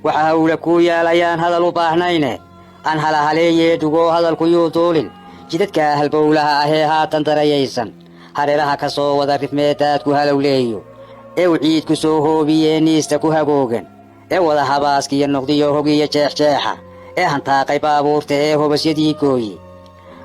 Waxa hawla kuu yaal ayaan hadal u baahnayne, aan halahaleeyee dhugoo hadalku yuu duulin. Jidadkaa halbowlaha ahee haatan darayaysan, hareeraha ka soo wada rifmeedaadku halowleeyo, ee u ciid ku soo hoobiyee niista ku hagoogan, ee wada habaaskiyo noqdiyo hogiyo jeexjeexa, ee hantaaqay baabuurta ee hobasyadii gooye,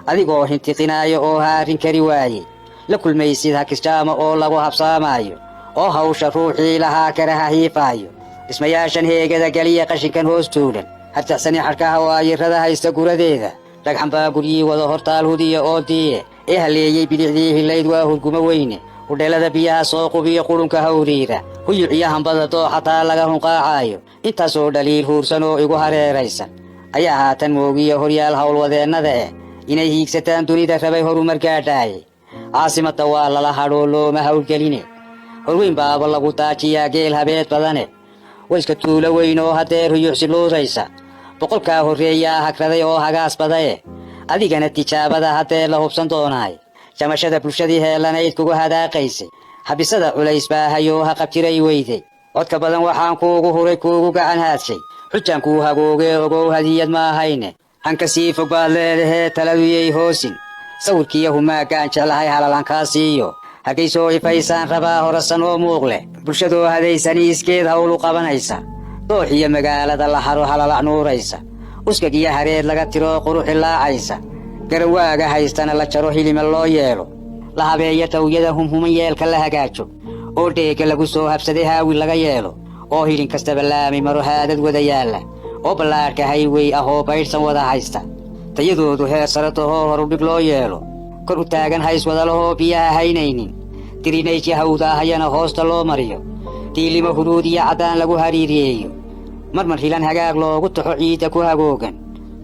adigoo hintiqinaayo oo haarin kari waayey, la kulmaysid hakisjaama oo lagu habsaamaayo, oo hawsha ruuxii lahaa karaha hiifaayo. Dhismayaashan heegada geliya, qashinkan hoos tuulan, harjacsani xadhkaha waayirrada haysta guradeeda, dhagxan baa guryii wada hortaal hudiya oo diiye, ee halleeyey bidixdii hilayd waa hurgumo weyne. Hudheelada biyaha soo qubiyo, qudhunka hawriira, huyuciyo hambada dooxataa laga hunqaacaayo, intaasoo dhaliil huursan oo igu hareeraysan ayaa haatan moogiya horyaal howlwadeennada inay hiigsataan dunida rabay horumar gaadhaaye. Caasimadda waa lala hadhoo looma howlgeline, horweyn baaba lagu daajiyaa geel habeed badane. Wayska tuulo weyn oo haddeer huyucsi luudaysa, 100-kaa horreeyaa hagraday oo hagaas badaye. Adigana tijaabada haddeer la hubsan doonaay, jamashada bulshadii heellanayd kugu hadaaqaysay, habisada culays baahayoo ha qabtiray weyday. Codka badan waxaan kuugu huray, kuugu gacan haadshay, xujaan kuu hagoogee ogow, hadiyad ma ahayne. Hanka sii fog baad leedahee, taladuyay hoosin. Sawirkiiyo humaaggaan jeclahay halalan kaa siiyo. Hargaysoo ifaysaan rabaa, horasan oo muuq leh, bulshadoo hadaysani iskeed hawlu qabanaysa, dooxiyo magaalada la haro halalac nuuraysa, uskag iyo hareed laga tiro quruxi laacaysa, garawaaga haystana la jaro, hilima loo yeelo, la habeeyo tawyada humhuman, yeelka la hagaajo, oo dheegga lagu soo habsaday haawi laga yeelo, oo hilin kastaba laami maro haadad wada yaalla, oo ballaadhka haywey ah oo baydhsan wada haysta, tayadoodu heer sare tahoo horudhig loo yeelo, kor u taagan hays wadalahoo biyaha haynaynin, diriinayji hawdaahayana hoosta loo mariyo, diilimo huruud iyo caddaan lagu hariiriyeeyo, marmar hilan hagaag loogu taxo ciidda ku hagoogan,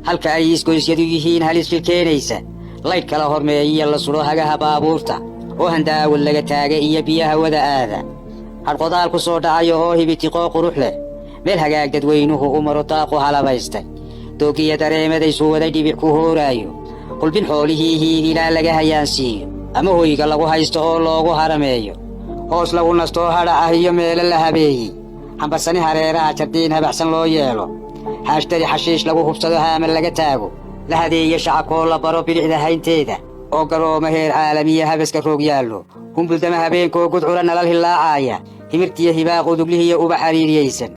halka ay isgoysyadu yihiin halis jil keenaysa, laydh kala hormeeyiya la sudho hagaha baabuurta, oo handaawad laga taaga iyo biyaha wada aada, hadhqodaal ku soo dhacayo oo hibitiqoo qurux leh, meel hagaag dadweynuhu u maro, daaqu halabaystay, doogiya dareemadaysu waday dhibic ku hooraayo, qulbin xoolihii hiigilaa laga hayaansiiyo, ama hoyga lagu haysto oo loogu harameeyo, hoos lagu nastoo hadhac ah iyo meelo la habeeyey, hambarsani hareeraha jardiin habaxsan loo yeelo, haashtari xashiish lagu hubsado, haama laga taago, la hadeeyo shacabkoo la baro bilicda haynteeda, oo garooma heer caalamiya habaska roog yaallo, humbuldama habeenkoo gudcura nalal hillaacaaya, himirtiyo hibaaq uduglihiyo uba xariiriyaysan.